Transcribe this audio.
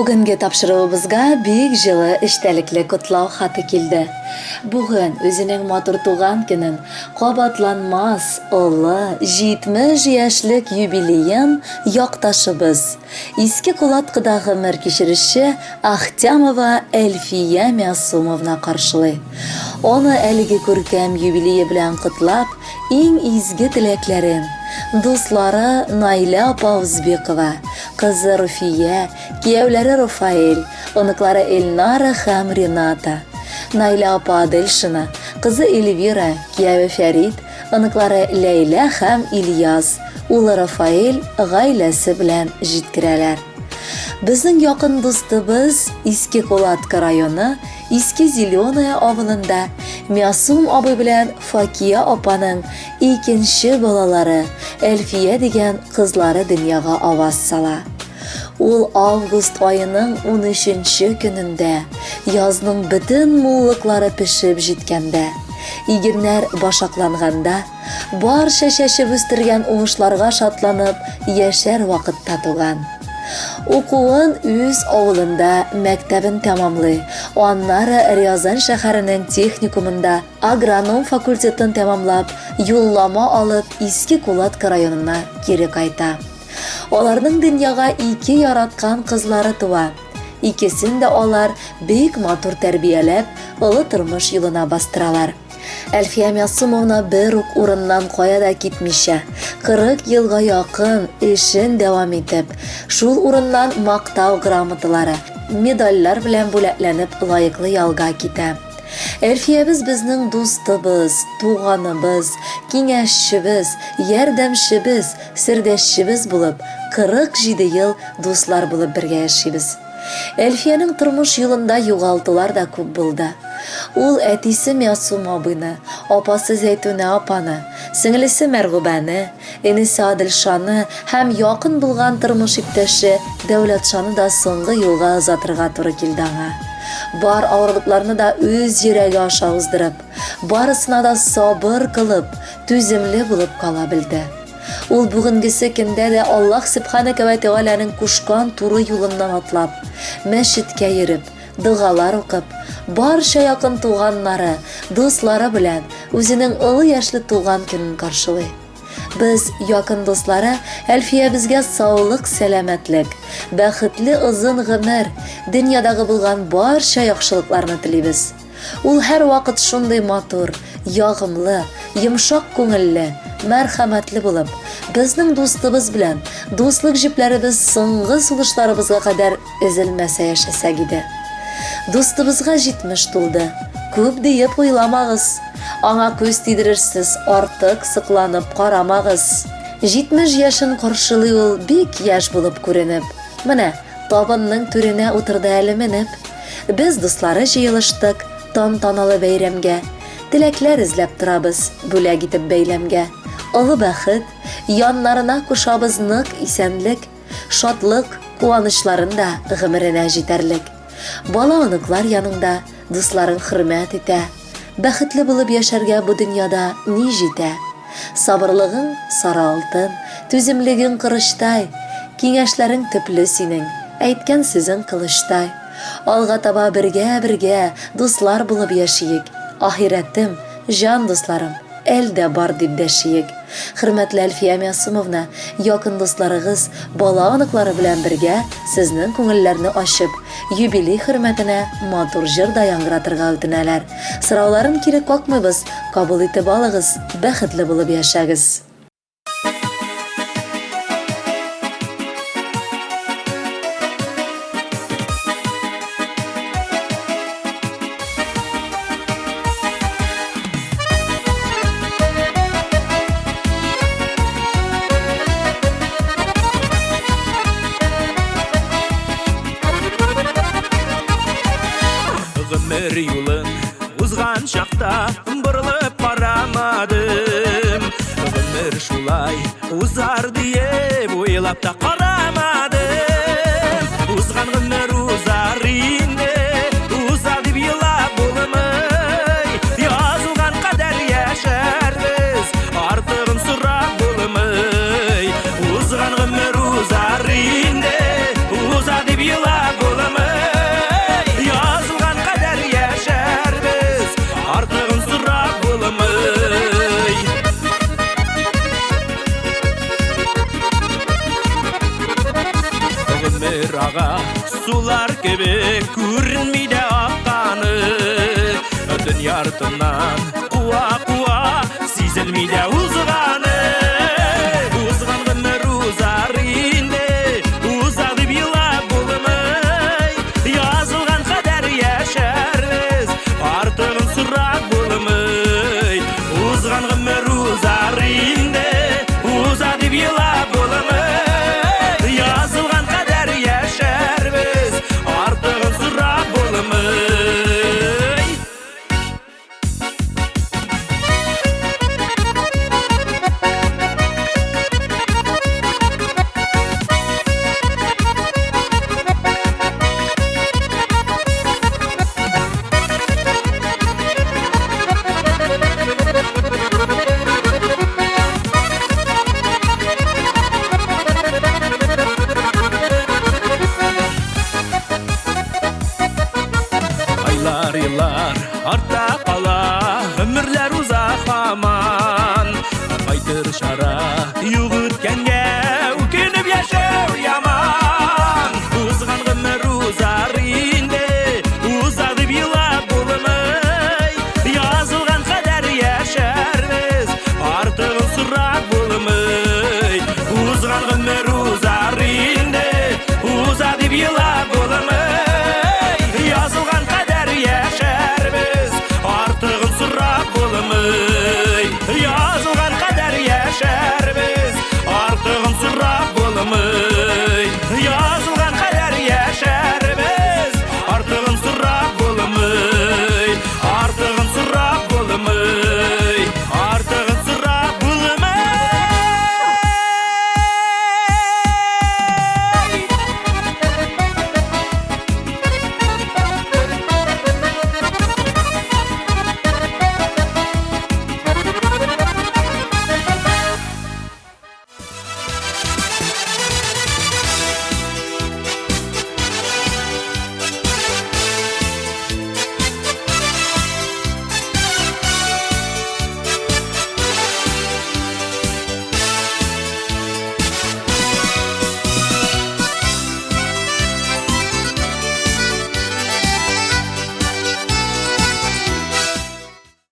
Бүгенге тапшыруыбызга бик җылы эчтәлекле котлау хаты килде. Бүген үзенең матур туган көнен, кабатланмас, олы, 70 яшьлек юбилеен якташыбыз, Иске Кулаткыда гомер кичерүче Ахтямова Әлфия Мәгъсумовна каршылый. Аны әлеге күркәм юбилее белән котлап, иң изге теләкләрен дуслары Наилә апа Узбекова, кызы Руфия, кияүләре Рафаэль, оныклары Эльнара һәм Рената, Наилә апа Адельшина, кызы Эльвира, кияве Фәрит, оныклары Ләйлә һәм Ильяс, улы Рафаэль гаиләсе белән җиткерәләр. Безнең якын дустыбыз Иске Кулатка районы Иске Зеленая авылында Мясум абый белән Факия апаның икенче балалары Әлфия дигән кызлары дөньяга аваз сала. Ул август аеның 13 көнендә, язның бөтен муллыклары пешеп җиткәндә, игеннәр башакланганда, барча чәчеп үстергән уңышларга шатланып яшәр вакытта туган. Укуын үз авылында мәктәбен тәмамлый, аннары Рязань шәһәренең техникумында агроном факультетын тәмамлап, юллама алып Иске Кулатка районына кире кайта. Аларның дөньяга ике яраткан кызлары туа. Икесен дә алар бик матур тәрбияләп, олы тормыш юлына бастыралар. Әлфия Мәсумовна бер үк урыннан кая да китмичә, 40 елга якын эшен дәвам итеп, шул урыннан мактау грамоталары, медальләр белән бүләкләнеп лаеклы ялга китә. Әлфиябез безнең дустыбыз, туганыбыз, киңәшчебез, ярдәмчебез, сердәшчебез булып, 47 ел дуслар булып бергә яшибез. Әлфиянең тормыш юлында югалтулар да күп булды. Ул әтисе Мәсум абыйны, апасы Зәйтүнә апаны, сеңлесе Мәргүбәне, энесе Аделшаны һәм якын булган тормыш иптәше Дәүләтшаны да соңгы юлга озатырга туры килде аңа. Бар авырлыкларны да үз йөрәге аша уздырып, барысына да сабыр кылып, түземле булып кала белде. Ул бүгенгесе көндә дә Аллаһ Сүбхәнәкә вә Тәгаләнең кушкан туры юлыннан атлап, мәчеткә йөреп, догалар укып, барча якын туганнары, дуслары белән үзенең олы яшьле туган көнен каршылый. Без, якын дуслары, Әлфиябезгә саулык, сәламәтлек, бәхетле озын гомер, дөньядагы булган барча яхшылыкларны телибез. Ул һәрвакыт шундый матур, ягымлы, йомшак күңелле, мәрхәмәтле булып, безнең дустыбыз белән дуслык җепләребез соңгы сулышларыбызга кадәр өзелмәсә яшәсәк иде. Дустыбызга 70 тулды. Күп диеп уйламагыз. Аңа күз тидерерсез, артык сокланып карамагыз. 70 яшен каршылый ул бик яшь булып күренеп. Менә табынның түренә утырды әле менеп. Без дуслары җыелыштык тантаналы бәйрәмгә. Теләкләр эзләп торабыз, бүләк итеп бәйләмгә. Олы бәхет, яннарына кушабыз нык исәнлек, шатлык, куанычларын да гомеренә җитәрлек. Бала-оныклар яныңда, дусларың хөрмәт итә. Бәхетле булып яшәргә бу дөньяда ни җитә? Сабырлыгың сары алтын, түземлегең корычтай, киңәшләрең төпле синең, әйткән сүзең кылычтай. Алга таба бергә-бергә дуслар булып яшиек, ахирәтем, җан дусларым, әл дә бар дип дәшиек. Хөрмәтле Әлфия Мәгъсумовна, якын дусларыгыз, бала-оныклары белән бергә сезнең күңелләрне ачып, юбилей хөрмәтенә матур җыр да яңгыратырга үтенәләр. Сорауларын кире какмыйбыз, кабул итеп алыгыз, бәхетле булып яшәгез! Гомер юлын узган чакта борылып карамадым. Гомер шулай узар диеп уйлап та карамадым. Узган гомер узар инде, уза дип елап булмый. Язылган кадәр яшәрбез, артыгын сорап булмый. Узган гомер узар инде, уза дип елап булмый. Күренми дә акканы. Дөнья артыннан куа-куа, сизелми дә узганы. Узган гомер узар инде, уза дип елап булмый. Язылган кадәр яшәрбез, артыгын сорап булмый. Узган гомер узар инде, уза дип елап булмый. Язылган кадәр яшәрбез, артыгын сорап булмый. Айлар, еллар артта кала, гомерләр уза һаман. Кайтыр чара юк үткәнгә.